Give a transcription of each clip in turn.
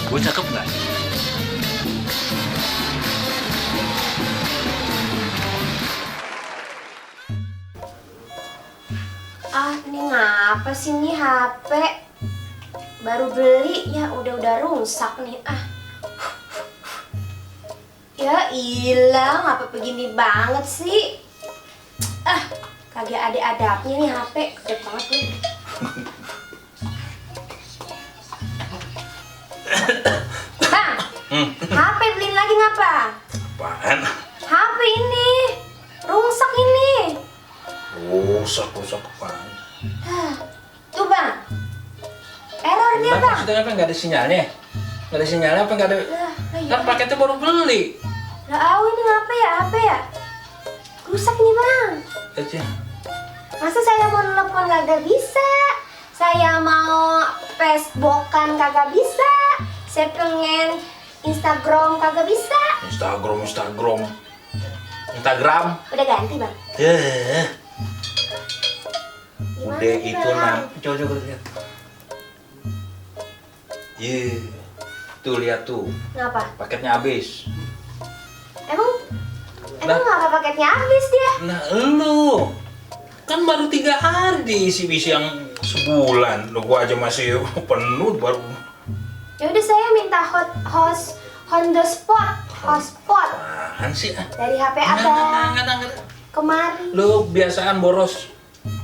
Gue cakep nggak? Ini ngapa sih nih HP? Baru beli ya udah rusak nih. Ya hilang, apa begini banget sih? Kagak ada adabnya nih HP, gede banget nih. Bang, HP beliin lagi ngapa? Apaan? HP ini rusak ini. Rusak apaan? Tuh bang, error dia bang. Maksudnya apa? Nggak ada sinyalnya? Nggak ada sinyalnya apa nggak ada? Kan paketnya baru beli. Lah, ini ngapa ya HP ya? Rusak ini bang. Aja. Masa saya mau telepon kagak bisa? Saya mau Facebookan kagak bisa? Saya pengen Instagram kagak bisa? Instagram. Udah ganti bang? Gimana Udah sih, itu Bang? coba lihat. Tuh lihat tuh. Ngapa? Paketnya habis. Emang Nah. ngapa paketnya habis dia? Nah, lu kan baru 3 hari diisi yang sebulan. Lu gua aja masih penuh baru. Ya udah saya minta hotspot Apaan sih? dari HP abang Enggak. kemarin. Lu biasaan boros.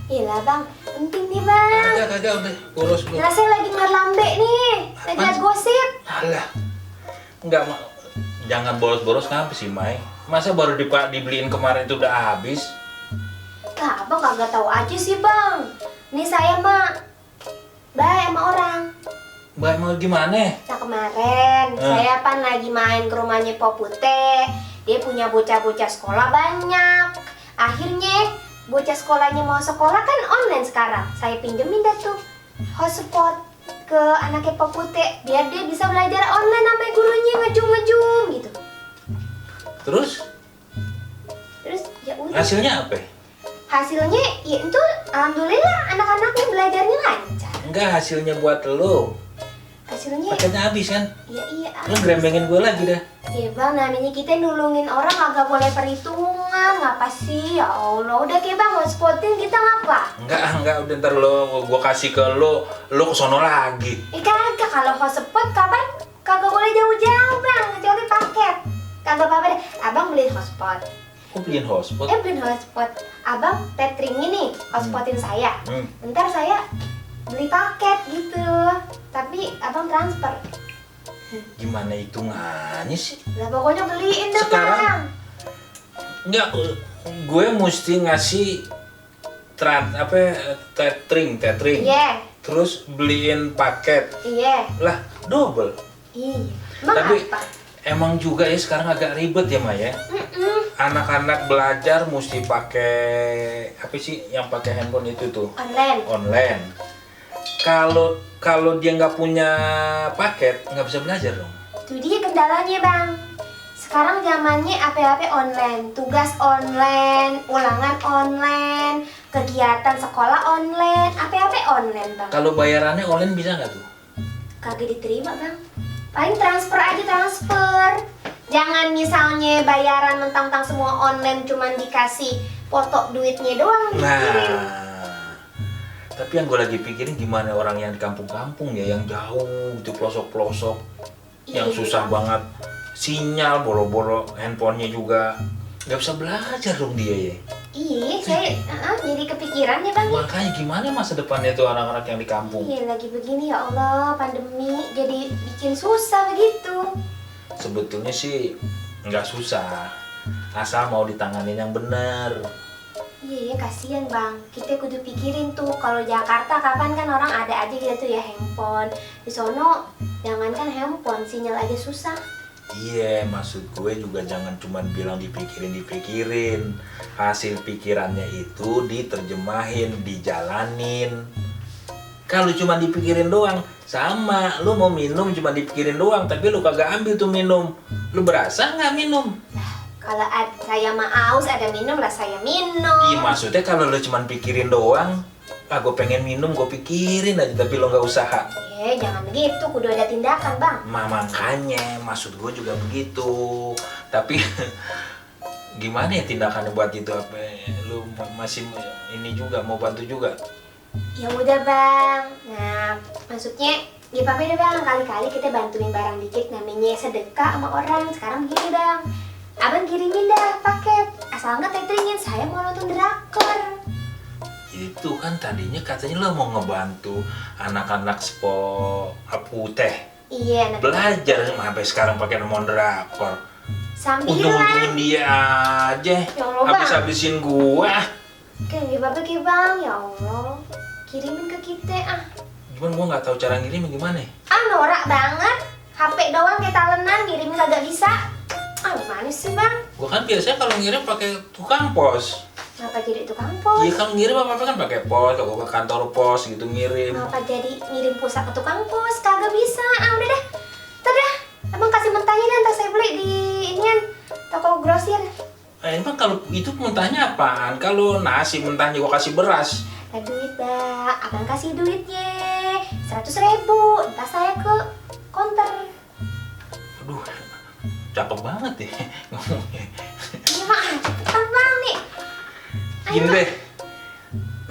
Iya bang, penting nih bang. Kagak udah boros lu. Nah saya lagi ngeliat lambe nih, lagi liat gosip. Alah. Enggak, jangan boros-boros kenapa sih, Mai? Masa baru dibeliin kemarin itu udah habis? Lah abang kagak tahu aja sih bang. Nih saya mah baik sama orang. Mbak mau gimana? Nah kemarin saya pan lagi main ke rumahnya Popute. Dia punya bocah-bocah sekolah banyak. Akhirnya bocah sekolahnya mau sekolah kan online sekarang. Saya pinjemin dah tuh hotspot ke anaknya Popute biar dia bisa belajar online sama gurunya ngejum gitu. Terus Ya udah. hasilnya apa? Hasilnya ya itu alhamdulillah anak-anaknya belajarnya lancar. Enggak, hasilnya buat lo. Hasilnya Paketnya habis kan? iya Lu grembengin gue lagi dah. ya bang, namanya kita nulungin orang kagak boleh perhitungan. Ngapa sih? Ya Allah, udah kayak bang hotspotin kita ngapa? Enggak, udah ntar gue kasih ke lo kesono lagi. Kagak, kalau hotspot kapan? Kagak boleh jauh-jauh bang, kecuali paket. Kagak apa-apa deh, abang beliin hotspot. Kok beliin hotspot? Beliin hotspot. Abang tethering ini hotpotin saya. Ntar saya beli paket gitu. Tapi abang transfer. Gimana hitungannya sih? Lah pokoknya beliin deh Sekarang? bang. Enggak, gue mesti ngasih tethering. Iya, Terus beliin paket. iya, Lah, double. iya. Emang Tapi apa? emang juga ya sekarang agak ribet ya, Maya. Anak-anak belajar mesti pakai apa sih yang pakai handphone itu tuh? Online. Kalau dia nggak punya paket nggak bisa belajar dong. Itu dia kendalanya bang. Sekarang zamannya apa-apa online, tugas online, ulangan online, kegiatan sekolah online, apa-apa online bang. Kalau bayarannya online bisa nggak tuh? Kagak diterima bang. Paling transfer aja transfer. Jangan misalnya bayaran mentang-mentang semua online cuman dikasih foto duitnya doang dikirim. Nah, tapi yang gue lagi pikirin gimana orang yang di kampung-kampung ya, yang jauh itu pelosok-pelosok, yang susah banget sinyal, boro-boro handphonenya juga nggak bisa belajar dong dia ya. Iya, saya jadi kepikiran ya bang. Makanya gimana masa depannya tuh anak-anak yang di kampung? Iya lagi begini ya Allah, pandemi jadi bikin susah begitu. Sebetulnya sih nggak susah, asal mau ditanganin yang bener. Iya ya kasihan bang, kita kudu pikirin tuh kalau Jakarta kapan kan orang ada aja gitu ya handphone. Di sono jangankan handphone, sinyal aja susah. Iya, maksud gue juga jangan cuma bilang dipikirin. Hasil pikirannya itu diterjemahin, dijalanin. Kalau cuma dipikirin doang, sama. Lu mau minum cuma dipikirin doang, tapi lu kagak ambil tuh minum. Lu berasa nggak minum? Kalau saya mah aus ada minum lah saya minum. Iya, maksudnya kalau lu cuma pikirin doang, Ah, gue pengen minum, gue pikirin aja, tapi lo nggak usaha. Jangan begitu, kudu ada tindakan bang. Makanya, maksud gue juga begitu. Tapi gimana ya tindakannya buat itu? Apa lu masih ini juga mau bantu juga? Ya udah bang. Nah, maksudnya ya papi deh bang, kali-kali kita bantuin barang dikit, namanya sedekah sama orang. Sekarang begini bang, abang kirimin dah paket, asal nggak tetringin, saya mau nonton drakor. Itu kan tadinya katanya lo mau ngebantu anak-anak apu teh Iya, belajar, sampai sekarang pakai nomor drakor. sambilan. Untung-untungin dia aja, Ya Allah, Bang. habis-habisin gua. Kayak bapak ke bang, ya Allah, kirimin ke kita ah. Cuman gua nggak tahu cara ngirim gimana. Ah norak banget, HP doang kayak talenan, kirimin kagak bisa. Ah gimana sih bang? Gua kan biasanya kalau ngirim pakai tukang pos. Kenapa jadi tukang pos? Iya, kalau ngirim apa kan pakai pos, kalau ke kantor pos gitu ngirim. Kenapa jadi ngirim pulsa ke tukang pos? Kagak bisa. Ah udah dah. Ntar dah. Abang kasih mentahnya dah, ntar saya beli di inian toko grosir. Emang kalau itu mentahnya apaan? Kalau nasi mentahnya gua kasih beras. Ada duit bang, abang kasih duitnya 100.000. Ntar saya ke konter. Aduh, cakep banget ya ngomongnya. Ini mah cepetan bang nih. Ayo, Gini Bang. deh,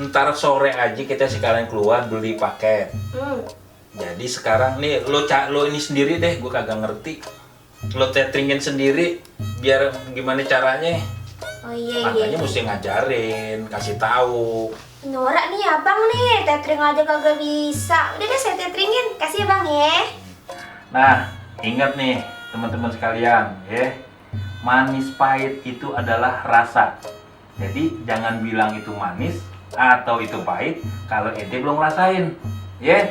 ntar sore aja kita sekalian keluar beli paket. Jadi sekarang nih lo ini sendiri deh, gue kagak ngerti. Lo tetringin sendiri, biar gimana caranya. Oh iya Makanya iya. mesti ngajarin, kasih tahu. Norak nih abang nih, tethering aja kagak bisa. Udah deh saya tetheringin, kasih ya bang ya. Nah, ingat nih teman-teman sekalian, ya. Manis pahit itu adalah rasa. Jadi jangan bilang itu manis atau itu pahit kalau ente belum ngerasain, ya.